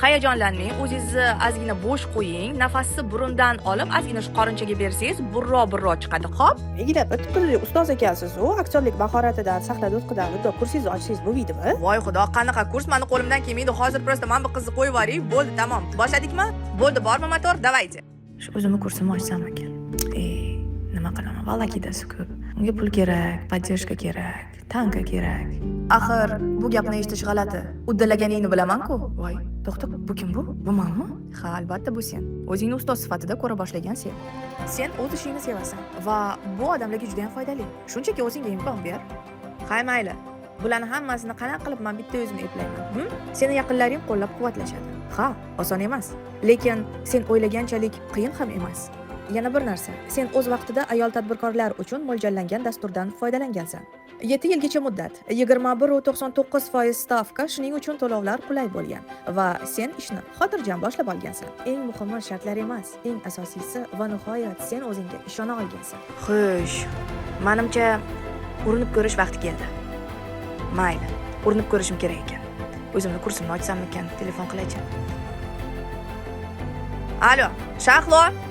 Hayajonlanmang, o'zingizni ozgina bo'sh qo'ying, nafasni burundan olib, ozgina shu qorinchaga bersangiz, burro burro chiqadi. Xo'p? Yigitlar, bitta ustoz ekansiz u aktyorlik mahoratidan sahnada o'tqidan bundoq kursingizni ochsangiz bo'lmaydimi? Voy xudo, qanaqa kurs, mani qo'limdan kelmaydi. Hozir просто mana bu qizni qo'yib yuboring. Bo'ldi, tamom. Boshladikmi? Bo'ldi, bormi motor? Давайте. Shu o'zimni kursimni ochsam ekan. E, nima qilaman, волокита si ko'p. Unga pul kerak, поддержка kerak, tanka kerak. Axir bu gapni eshitish g'alati. Uddalaganingni bilaman-ku. Voy, to'xta, bu kim bu? Bu manmi? Ha, albatta, bu sen. O'zingni ustoz sifatida ko'ra boshlagan sen. Sen o'z ishingni sevasan va bu odamlarga juda ham foydali. Shunchaki o'zingga imkon ber. Ha, mayli. Bularni hammasini qanaqa qilib man bitta o'zim eplayman? Hm? Seni yaqinlaring qo'llab-quvvatlashadi. Ha, oson emas, lekin sen o'ylaganchalik qiyin ham emas. Yana bir narsa, sen o'z vaqtida ayol tadbirkorlar uchun mo'ljallangan dasturdan foydalangansan. 7 yilgacha muddat, 21,99% stavka, shuning uchun to'lovlar qulay bo'lgan va sen ishni xotirjam boshlab olgansan. Eng muhimi shartlar emas, eng asosiysi va nihoyat sen o'zingga ishona olgansan. Xo'sh, manimcha, urinib ko'rish vaqti keldi. Mayli, urinib ko'rishim kerak ekan. O'zimni kursimni ochsammikan, telefon qilaychi. Alo, Shahlo.